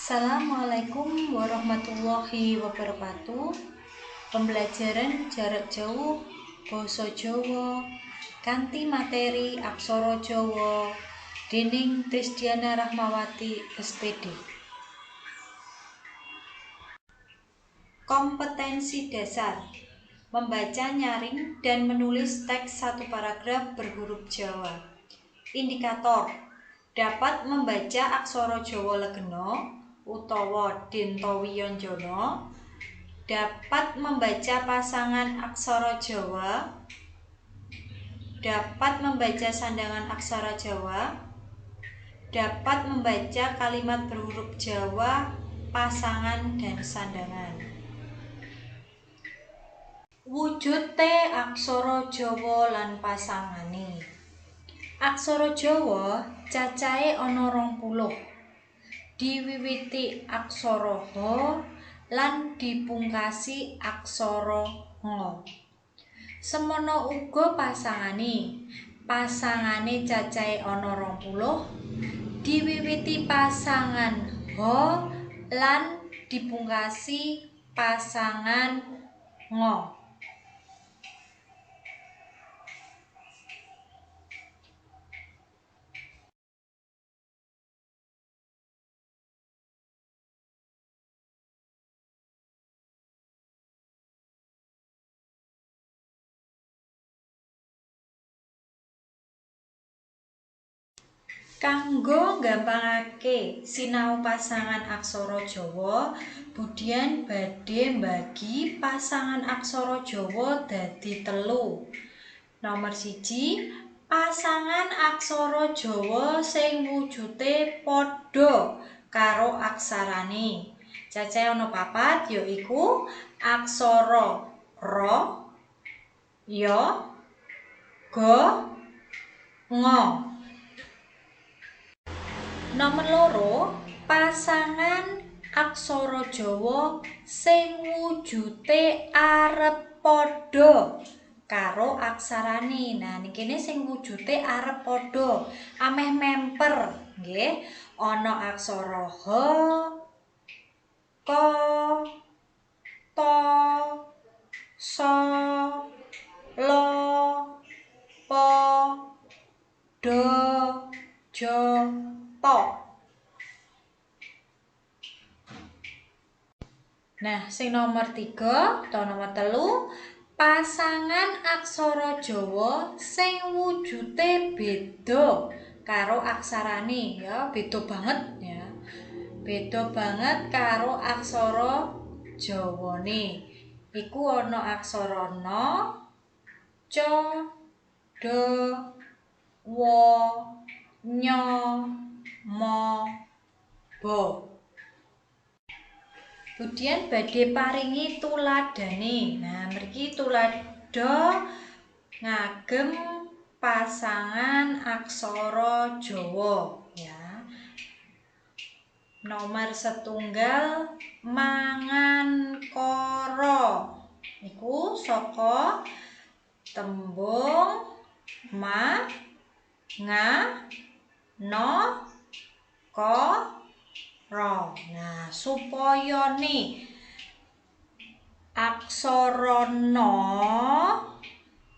Assalamualaikum warahmatullahi wabarakatuh. Pembelajaran jarak jauh Basa Jawa kanthi materi aksara Jawa dening Krisdiana Rahmawati SPD. Kompetensi dasar: membaca nyaring dan menulis teks satu paragraf berhuruf Jawa. Indikator: dapat membaca aksara Jawa legena utawa dentawyanjana, dapat membaca pasangan aksara Jawa, dapat membaca sandangan aksara Jawa, dapat membaca kalimat berhuruf Jawa, pasangan dan sandangan. Wujute aksara Jawa lan pasangane. Aksara Jawa cacahe ana 20. Diwiwiti aksara Ha lan dipungkasi aksara Nga. Semana uga pasangane. Pasangane cacahe ana 20, diwiwiti pasangan Ha lan dipungkasi pasangan Nga. Kanggo nggampangake sinau pasangan aksara Jawa, Budian badhe mbagi pasangan aksara Jawa dadi 3. Nomor 1, pasangan aksara Jawa sing wujute padha karo aksarane. Cacahe ana 4, yaiku aksara Ra, Ya, Ga, Nga. Nomor 2, pasangan aksara Jawa sing wujute arep padha karo aksarane. Nah, niki sing wujute arep padha, ameh memper, nggih. Ana aksara Ha, Ka, Ta, Sa, La, Pa, Da, Ja, Ta. Nah, sing nomor 3 atau nomor 3, pasangan aksara Jawa sing wujute beda karo aksarane, ya, beda banget ya. Beda banget karo aksara Jawane. Iku ana aksara Na, Ca, Da, Wa, Nya, Ma, Ba. Budian badhe paringi tuladhane. Nah, mriki tuladha ngagem pasangan aksara Jawa, ya. Nomor 1, mangan kara. Iku saka tembung ma, nga, no, ko, ro. Nah, supaya nih aksara na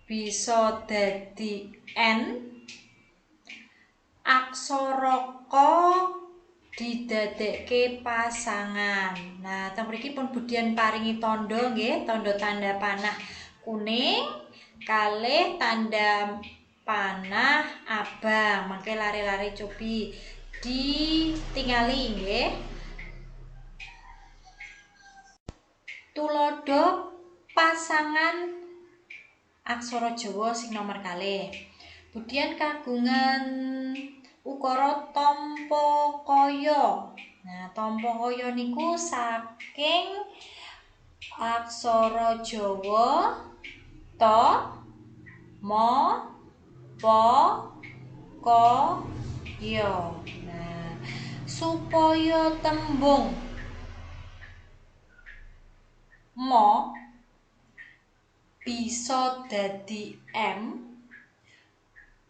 bisa dadi n, aksara ka didadekke pasangan. Nah, teng mriki pun Budian paringi tandha nggih, tandha tanda panah kuning kalih tanda panah abang. Mangke lare-lare cobi ditingali nggih. Tuladha pasangan aksara Jawa sing nomor 2. Budian kagungan ukara tampa kaya. Nah, tampa kaya niku saking aksara Jawa ta, ma, pa, ka, ya. Nah, supaya tembung ma bisa dadi m,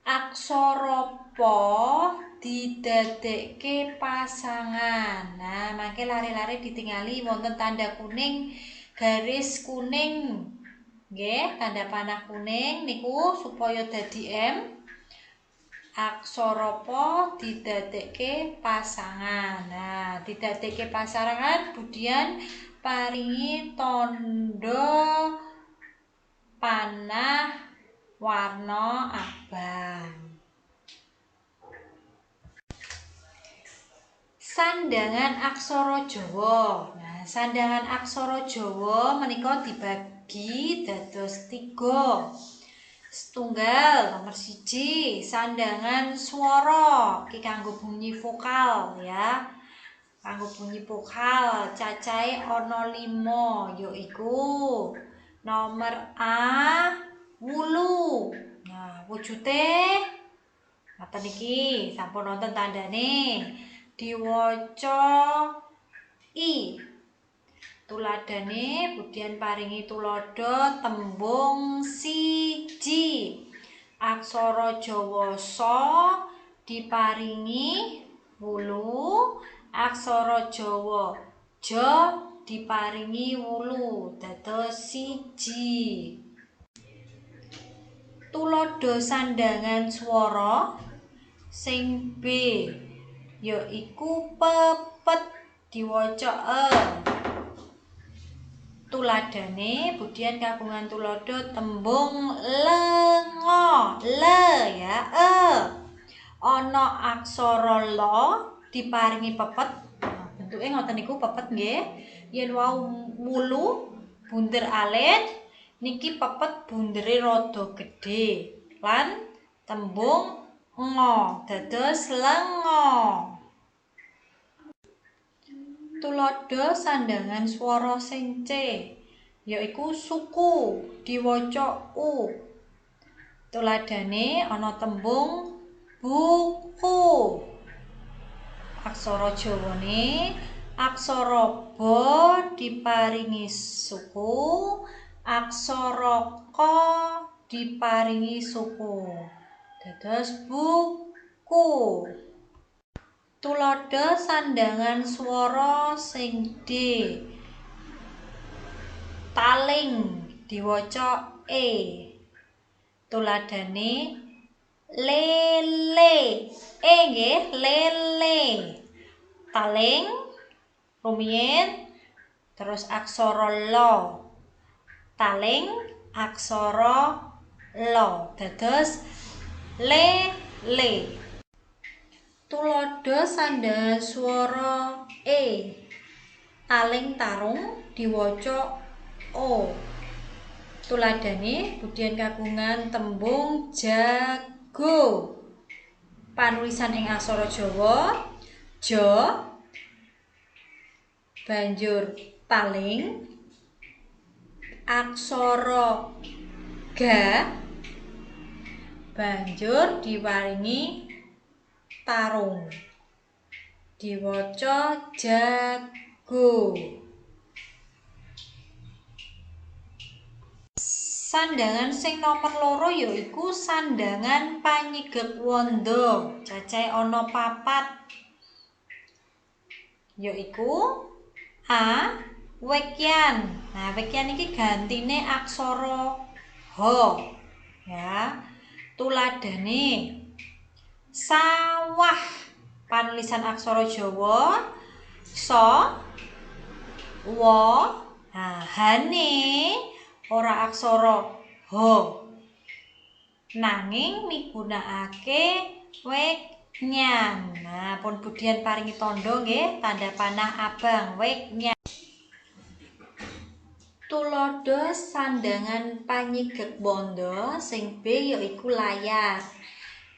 aksara pa didadekke pasangan. Nah, mangke lare-lare ditingali wonten tanda kuning, garis kuning. Nggih, tanda panah kuning niku supaya dadi M. Aksara pa didadekke pasangan. Nah, didadekke pasangan Budian paringi tanda panah warna abang. Sandangan aksara Jawa. Nah, sandangan aksara Jawa menika dibagi dados 3. Setunggal nomor 1 sandangan swara, iki kanggo bunyi vokal ya. Kanggo bunyi vokal cacahe ana 5 yaiku nomor A wulu. Nah, wujute ngoten iki, sampun wonten tandane. Diwaca I. Tuladhane Budian paringi tuladha tembung siji. Aksara Jawa sa diparingi wulu, aksara Jawa ja diparingi wulu, dados siji. Tuladha sandangan swara sing B yaiku pepet diwaca e. Tuladhane Budian kagungan tuladha tembung lenga, le ya e. Ana aksara la diparingi pepet. Nah, bentuke ngoten niku pepet nggih. Yen wau wulu bunder alit, niki pepet bundere rada gedhe lan tembung ngo dados lenga. Tuladha sandangan swara sing C yaiku suku diwaca u. Tuladhane ana tembung buku. Aksara Jawane aksara ba diparingi suku, aksara ka diparingi suku. Dados buku. Tuladha sandangan swara sing D taling diwaca e. Tuladhane lele, e nggih, lele. Taling rumiyin terus aksara la. Taling aksara la dados lele. Tuladha sandangan swara e taling tarung diwaca o. Tuladhane Budian kagungan tembung jago. Panulisan ing aksara Jawa ja banjur taling aksara ga banjur diparingi tarung diwaca jago. Sandangan sing nomor 2 yaiku sandangan panyigek wanda, cacahe ana 4 yaiku A wekyan. Nah, wekyan iki gantine aksara h ya. Tuladhane sawah, panulisan aksara Jawa sa wa. Nah, hane ora aksara h nanging migunakake weknyan. Nah, pun Budian paringi tandha nggih, tanda panah abang weknyan. Tuladha sandangan panyigek wanda sing B yaiku layar.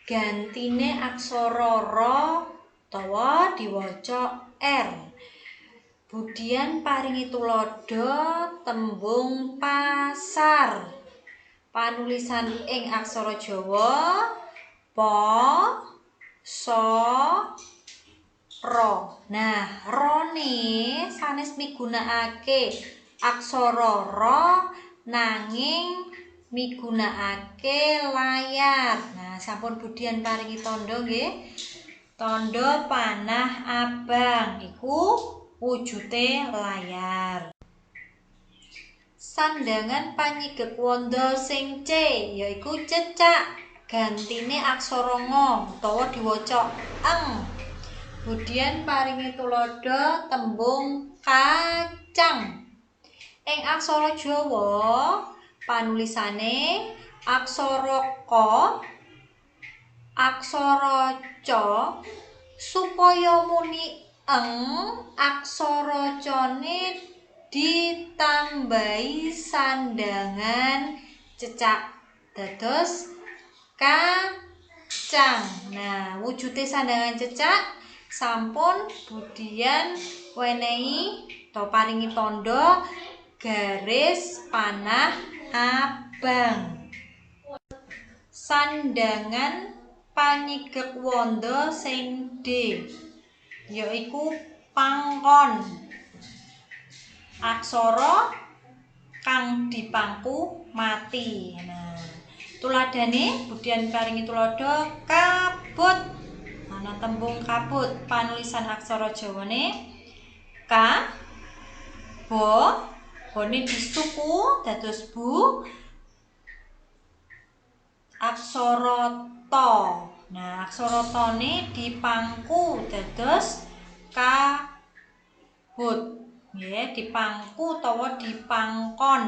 Gantine aksara ra utawa diwaca r. Budian paringi tuladha tembung pasar. Panulisan ing aksara Jawa pa sa ra. Nah, rone sanes migunakake aksara ra nanging migunakake layar. Nah, sampun Budian paringi tandha nggih. Tandha panah abang iku wujude layar. Sandhangan panyigek wanda sing C yaiku cecak, gantine aksara nga utawa diwaca eng. Budian paringi tuladha tembung kacang. Ing aksara Jawa panulisane aksara ka, aksara ca, supaya muni eng aksara cane ditambahi sandhangan cecak dados kacang. Nah, wujude sandhangan cecak sampun Budian wenehi to paringi tandha garis panah abang. Sandhangan panyigek wanda sing D yaiku pangkon. Aksara kang dipangku mati. Nah, tuladhane Budian paringi tuladha kabut. Ana tembung kabut, panulisan aksara Jawane K bo, bone disuku dados bu, aksara ta. Nah, aksara tane dipangku dados kabut. Nggih, dipangku utawa dipangkon.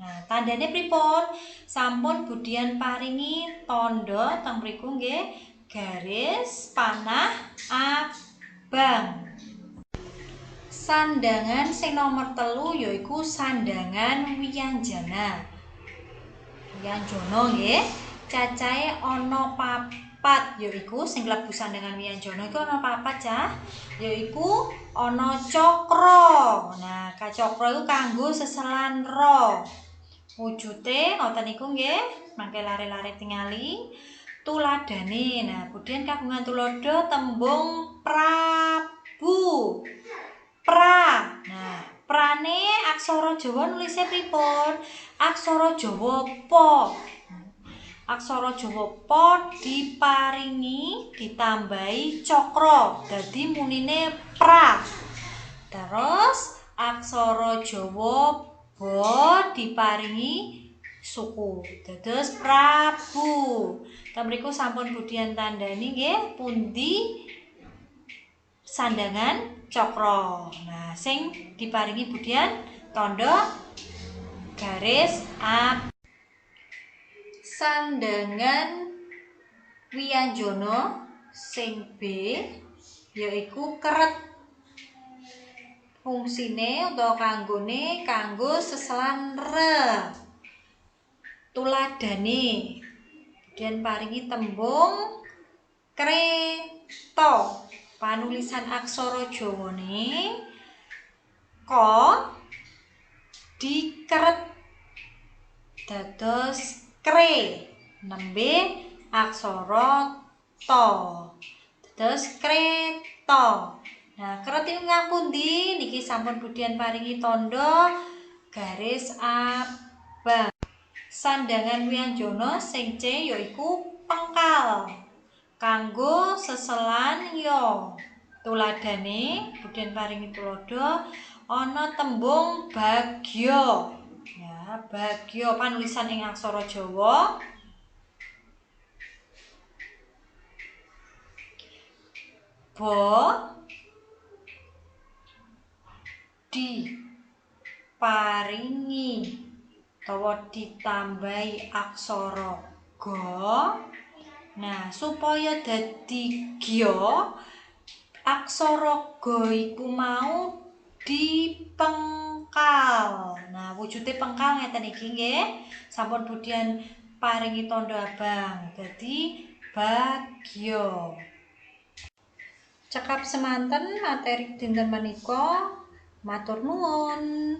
Nah, tandane pripun? Sampun Budian paringi tandha teng mriku nggih, garis panah abang. Sandhangan sing nomor 3 yaiku sandhangan wiyanjana. Wiyanjana nggih, cacahe ana 4 yaiku sing klebu sandhangan wiyanjana iku ana 4 cah, yaiku ana cakra. Nah, kacakra iku kanggo seselan ra. Wujute ngoten niku nggih, mangke lare-lare tingali tuladhane. Nah, Budian kagungan tuladha tembung Prabu. Pra. Nah, prane aksara Jawa nulise pripun? Aksara Jawa pa. Aksara Jawa pa diparingi ditambahi cakra dadi munine pra. Terus aksara Jawa ba diparingi suku dados Prabu. Teng mriku sampun Budian tandani nggih pundi sandhangan cakra. Nah, sing diparingi Budian tandha garis A. Sandhangan wiyanjana sing B yaiku keret. Fungsine utawa kanggone kanggo seselan re. Tuladhane Budian paringi tembung kreta. Panulisan aksara Jawane ka dikeret dados kre, nembe aksara ta, dados kreta. Nah, keret ingkang pundi? Niki sampun Budian paringi tandha garis abang. Sandhangan wiyanjana sing C yaiku pengkal kanggo seselan ya. Tuladhane Budian paringi tuladha ana tembung bagya. Ya, bagya panulisan ing aksara Jawa ba di paringi utawa ditambahi aksara ga. Nah, supaya dadi gya, aksara ga iku mau dipengkal. Nah, wujude pengkal ngeten iki nggih. Sampun Budian paringi tandha abang. Dadi bagya. Cekap semanten materi dinten menika. Matur nuwun.